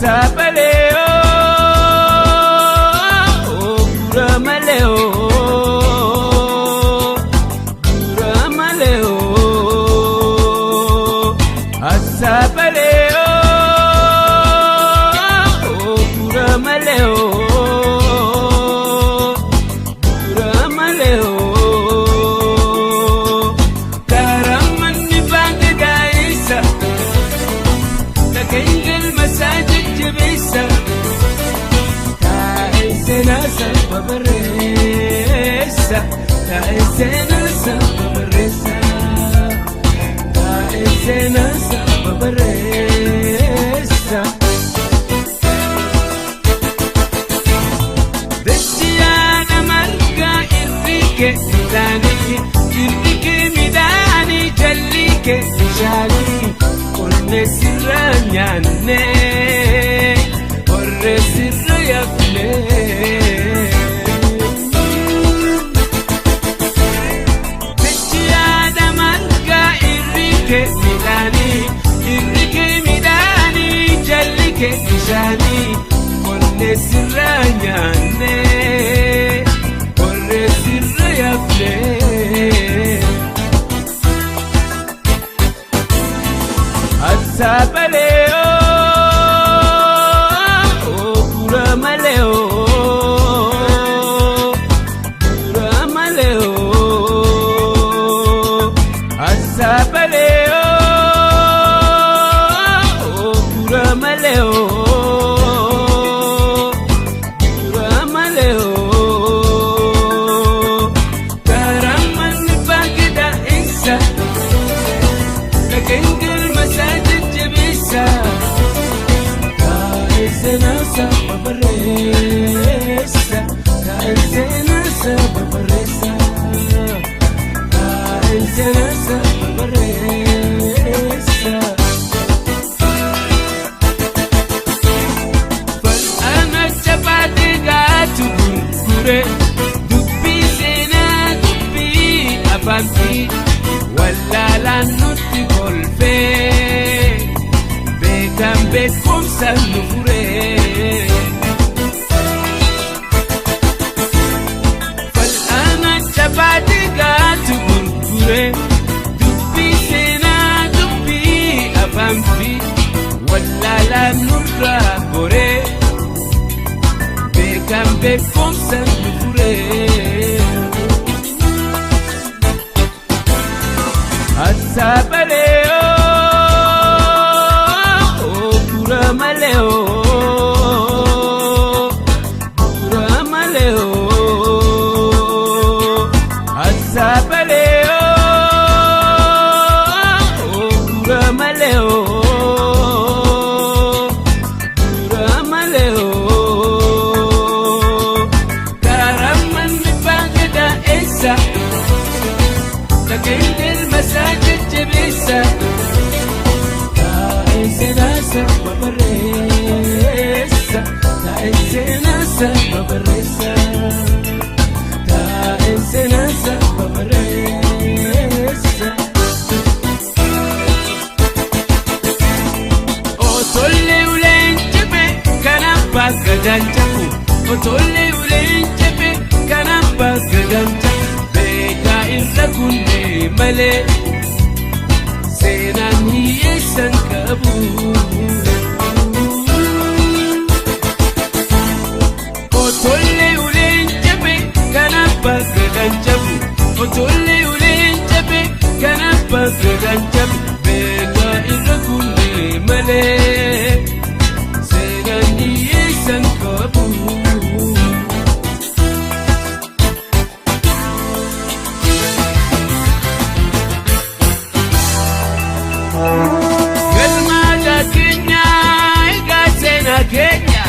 Asaabalee gura malee gura malee asaabalee gura malee gura malee karamanni baangi gaa'isa dhageenyel masaajid jabeessa taa'ee seenaa saba barreessa taa'ee seenaa saba barreessa taa'ee seenaa saba barreessa. Dachiyaana margaa irriike midhaanii irriike midhaanii jalliike bishaanii qonnee sirra nyaanne horree sirra yafne. Dachiyaana margaa irriike midhaanii irriike midhaanii jalliike bishaanii qonnee sirra nyaanne horree sirra yafne. Asaabalee gura malee gura malee asaabalee gura malee gura malee karamanni baangida isa dhageenyel masaajid jabeessa taa'ee seenaa saba barreessa taa'ee seenaa saba barreessa taa'ee seenaa saba barreessa. Fal'aana chapaatee gaatu gurgure dubbii seenaa dubbii afaanti wallaalaan nutti kolfee beekan beekumsa nu furee. Fal'aana chapaatee gaatu gurgure dubbii seenaa dubbii afaanti wallaalaan nurraa goree beekan beekumsa nu furee. Asaabalee gura malee gura malee asaabalee gura malee gura malee karamanni baangida eessa. Dhageenyel masaajid jabeessa taa'ee seenaa saba barreessa taa'ee seenaa saba barreessa taa'ee seenaa saba barreessa. Otollee uleen jabe kan abbaa gadaan jabu otollee uleen jabe kan abbaa gadaan jabu beekaa irra kunnee malee seenaan hiyyeessan qabu. Otollee uleen jabe kan abbaa gadaan jabu otollee uleen jabe kan abbaa gadaan jabu beekaa irra kunnee malee seenaan hiyyeessan qabu. Galmaata keenya egaa seenaa keenya.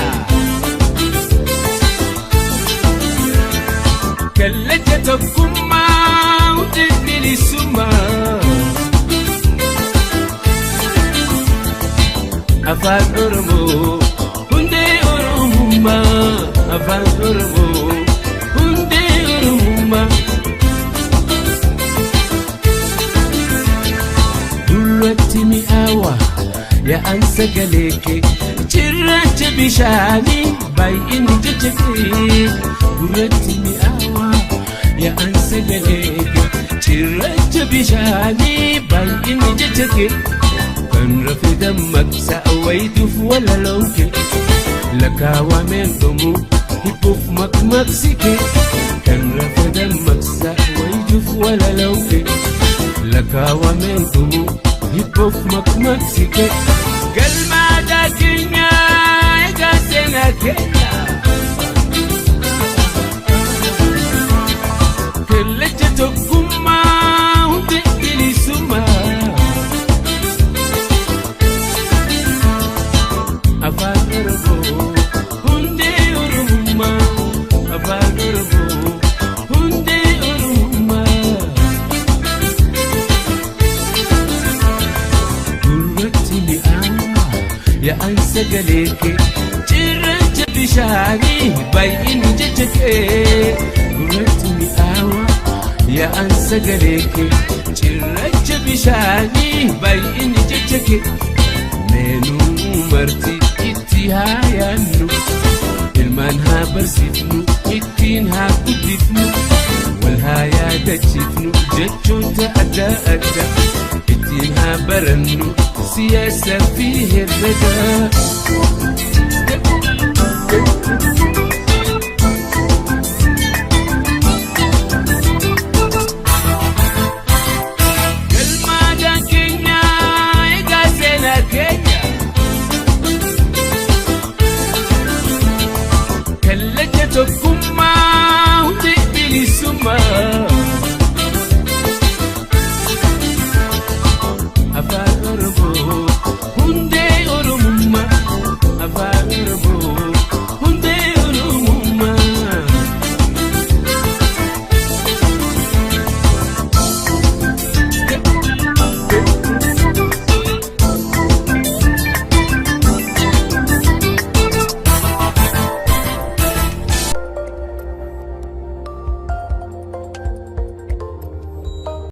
Kallacha tokkummaa hundee bilisummaa. Afaan Oromoo hundee Oromummaa. Afaan Oromoo hundee Oromummaa. Gurratti mi'aawa yaa'an sagalee kee. Cirracha bishaanii baay'inni jecha kee gurratti mi'aawaa yaa'an sagalee kee. Cirracha bishaanii baay'inni jecha kee kan rafe dammaqsa wayituuf walaloon kee. Lakkaawameen dhumu hibbuuf maqmaqsi kee kan rafe dammaqsa wayituuf walaloon kee. Lakkaawameen dhumu hibbuuf maqmaqsi kee. Galma aadaa keenyaa egaa seenaa keenya. Kallacha tokkummaa hundee bilisummaa. Afaan Oromoo hundee Oromummaa. Afaan Oromoo hundee Oromummaa. Gurratti mi'aawaa yaa'an sagalee kee cirracha bishaanii baay'inni jecha kee. Gurratti mi'aawaa yaa'an sagalee kee cirracha bishaanii baay'inni jecha kee. Meenuu marti itti haa yaannu, ilmaan haa barsiifnu, ittiin haa guddifnu, wal haa yaadachiifnu, jechoota adda addaa ittiin haa barannu, siyaasa fi herrega.